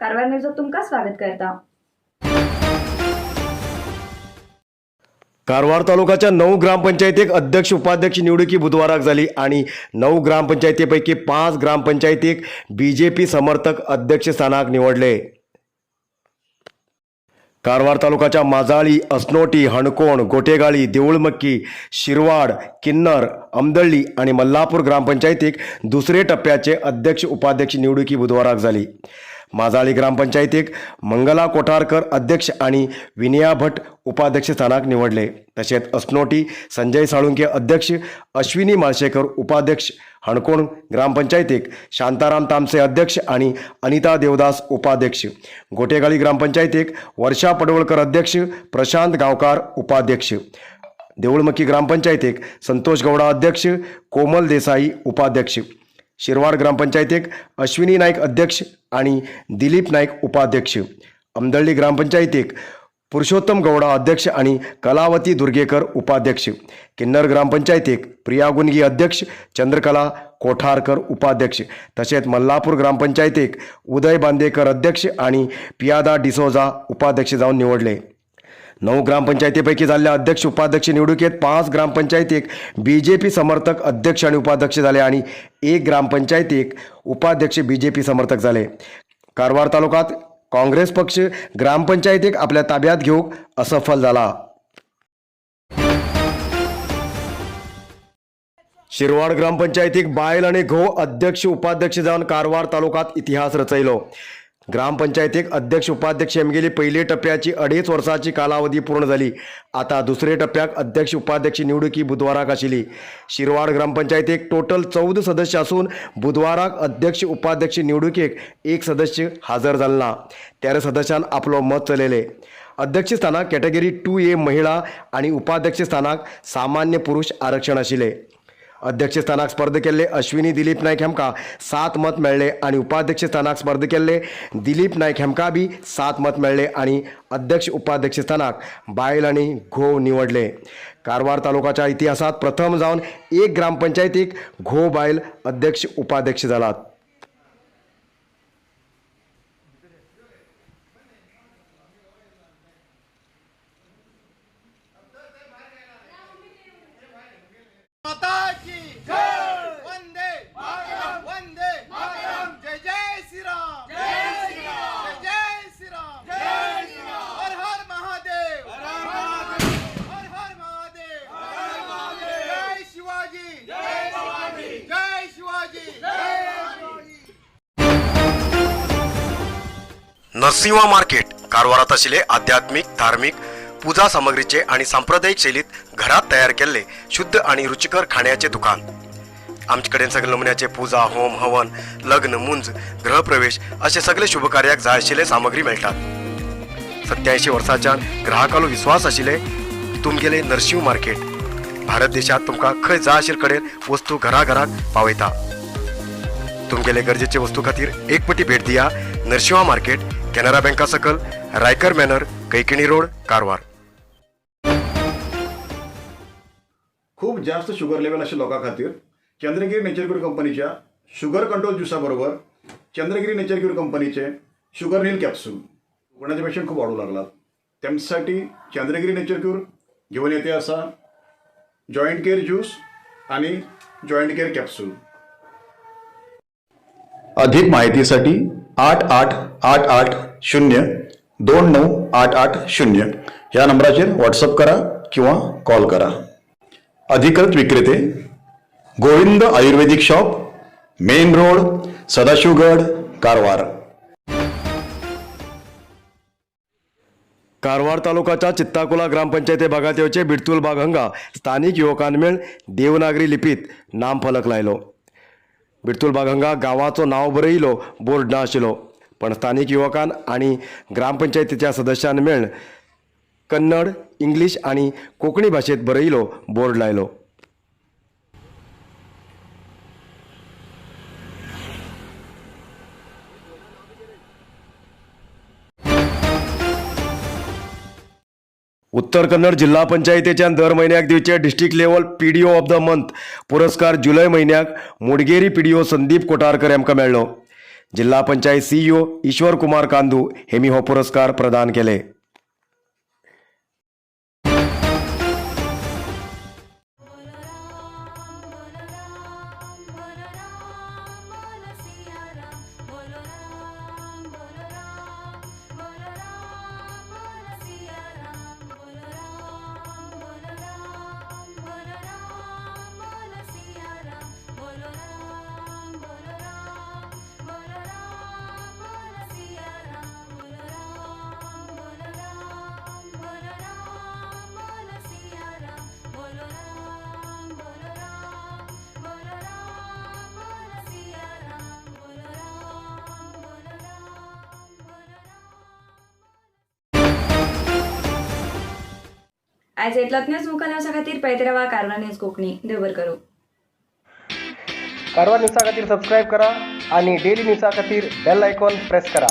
कारवार न्यूजात तुमकां स्वागत करता. कारवार तालुक्याच्या 9 ग्रामपंचायतीक अध्यक्ष उपाध्यक्ष निवडणुकी बुधवाराक जाली आणि 9 ग्रामपंचायतीपैकी 5 ग्रामपंचायतीक बीजेपी समर्थक अध्यक्षस्थानाक निवडले. कारवार तालुक्याच्या माजाळी, असनोटी, हणकोण, गोटेगाळी, देऊळमक्की, शिरवाड, किन्नर, अमदळ्ळी आणि मल्हापूर ग्रामपंचायतीक दुसरे टप्प्याचे अध्यक्ष उपाध्यक्ष निवडणुकी बुधवाराक जाली. माजाळी ग्रामपंचायतीक मंगला कोठारकर अध्यक्ष आणि विनया भट उपाध्यक्ष स्थानाक निवडले. तसेच असनोटी संजय साळुंके अध्यक्ष, अश्विनी माळशेकर उपाध्यक्ष, हणकोण ग्रामपंचायतीक शांताराम तामसे अध्यक्ष आणि अनिता देवदास उपाध्यक्ष, गोटेगाळी ग्रामपंचायतीक वर्षा पडवळकर अध्यक्ष, प्रशांत गावकार उपाध्यक्ष, देऊळमक्की ग्रामपंचायतीक संतोष गौडा अध्यक्ष, कोमल देसाई उपाध्यक्ष, शिरवाड ग्रामपंचायतीक अश्विनी नाईक अध्यक्ष आणि दिलीप नाईक उपाध्यक्ष, अमदळ्ळी ग्रामपंचायतीक पुरुषोत्तम गौडा अध्यक्ष आणि कलावती दुर्गेकर उपाध्यक्ष, किन्नर ग्रामपंचायतीक प्रिया गुनगी अध्यक्ष, चंद्रकला कोठारकर उपाध्यक्ष, तसेच मल्हापूर ग्रामपंचायतीक उदय बांदेकर अध्यक्ष आणि पियादा डिसोजा उपाध्यक्ष जाऊन निवडले. 9 ग्रामपंचायतीपैकी झालेल्या अध्यक्ष उपाध्यक्ष निवडणुकीत 5 ग्रामपंचायतीक बीजेपी समर्थक अध्यक्ष आणि उपाध्यक्ष झाले आणि 1 ग्रामपंचायतीक उपाध्यक्ष बीजेपी समर्थक झाले. कारवार तालुक्यात काँग्रेस पक्ष ग्रामपंचायतीक आपल्या ताब्यात घेऊक असफल झाला. शिरवाड ग्रामपंचायतीक बायल आणि घोव अध्यक्ष उपाध्यक्ष जावन कारवार तालुक्यात इतिहास रचयलो. ग्रामपंचायतीक अध्यक्ष उपाध्यक्ष एमगेली पहिली टप्प्याची 2.5 वर्साची कालावधी पूर्ण झाली. आता दुसरे टप्प्याक अध्यक्ष उपाध्यक्ष निवडणुकी बुधवाराक आशिल्ली. शिरवाड ग्रामपंचायतीक टोटल 14 सदस्य असून बुधवाराक अध्यक्ष उपाध्यक्ष निवडणुकीक 1 सदस्य हजर जालो ना. 13 सदस्यान आपलो मत चलयले. अध्यक्षस्थानाक कॅटेगरी 2A महिला आणि उपाध्यक्षस्थानाक सामान्य पुरुष आरक्षण आशिल्ले. अध्यक्षस्थानाक स्पर्धा केल्ले अश्विनी दिलीप नाईक हेमका 7 मत मेळ्ळे आणि उपाध्यक्षस्थानाक स्पर्धा केल्ले दिलीप नाईक हेमका बी 7 मत मेळ्ळे आणि अध्यक्ष उपाध्यक्षस्थानाक बायल आणि घोव निवडले. कारवार तालुक्याच्या इतिहासात प्रथम जावन 1 ग्रामपंचायतीक घोव बायल अध्यक्ष उपाध्यक्ष जालात. माता की जय, वंदे मातरम, वंदे मातरम, जय जय श्री राम, जय श्री राम, जय जय श्री राम, जय श्री राम, हर हर महादेव, हर हर महादेव, हर हर महादेव, हर हर महादेव, जय शिवाजी, जय शिवाजी, जय शिवाजी, जय शिवाजी. नरसिंहा मार्केट कारवारात आशिल्ले आध्यात्मिक, धार्मिक पूजा सामग्रीचे आणि सांप्रदायिक शैलीत घरात तयार केल्ले शुद्ध आणि रुचिकर खाण्याचे दुकान. आमचे कडेन सगळे नमुन्याचे पूजा, होम, हवन, लग्न, मुंज, गृहप्रवेश असे सगळे शुभकार्याक जाय आशिल्ले सामग्री मेळटात. 87 वर्साच्यान ग्राहकालो विश्वास आशिल्ले तुमगेले नरशिंव मार्केट भारत देशात तुमकां खंय जाय आशिल्ले कडेन वस्तू घराघरात पावयता. तुमगेले गरजेचे वस्तू खातीर एक पटी भेट दिया नरशिंवा मार्केट, कॅनरा बँका सकल, रायकर मॅनर, कैकिणी रोड, कारवार. खूप जास्त शुगर लेवल आशिल्ल्या लोकां खातीर चंद्रगिरी नेचर क्यूर कंपनीच्या शुगर कंट्रोल ज्युसा बरोबर चंद्रगिरी नेचर क्यूर कंपनीचे शुगर नील कॅप्सूल. कोणाचे पेशंट खूप वाढू लागलात, त्यांच्यासाठी चंद्रगिरी नेचर क्यूर घेऊन येते असा जॉईंट केअर ज्यूस आणि जॉईंट केअर कॅप्सूल. अधिक माहितीसाठी 8888029880 ह्या नंबराचेर व्हॉट्सअप करा किंवा कॉल करा. अधिकृत विक्रेते Govind Ayurvedic shop, main road, Sadashivgad, Karwar. Karwar तालुकाच्या चित्ताकुला ग्रामपंचायती भागात येवचे बिडतुल बाग हांगा स्थानिक युवकान मेळ देवनागरी लिपीत नामफलक लायलो. बिडतुल बाग हांगा गांवाचो नांव बरयलो बोर्ड ना आशिल्लो, पण स्थानिक युवकान आणि ग्रामपंचायतीच्या सदस्यान मेळ कन्नड, इंग्लीश आणि कोंकणी भाशेत बरयलो बोर्ड लायलो. उत्तर कन्नड जिल्हा पंचायतीच्यान दर म्हयन्याक दिवचे district level PDO of the month पुरस्कार जुलय म्हयन्याक मुडगेरी पीडीओ संदीप कोटारकर हांकां मेळ्ळो. जिल्हा पंचायत सीईओ ईश्वर कुमार कांदू हेमी हो पुरस्कार प्रदान केले. आयज इतलोच न्यूज मुखार न्यूजा खातीर पळयत रावा कारवार न्यूज कोंकणी. देव बरें करूं. कारवार न्यूजा खातीर सबस्क्रायब करा आणि डेली न्यूजा खातीर बेल आयकॉन प्रेस करा.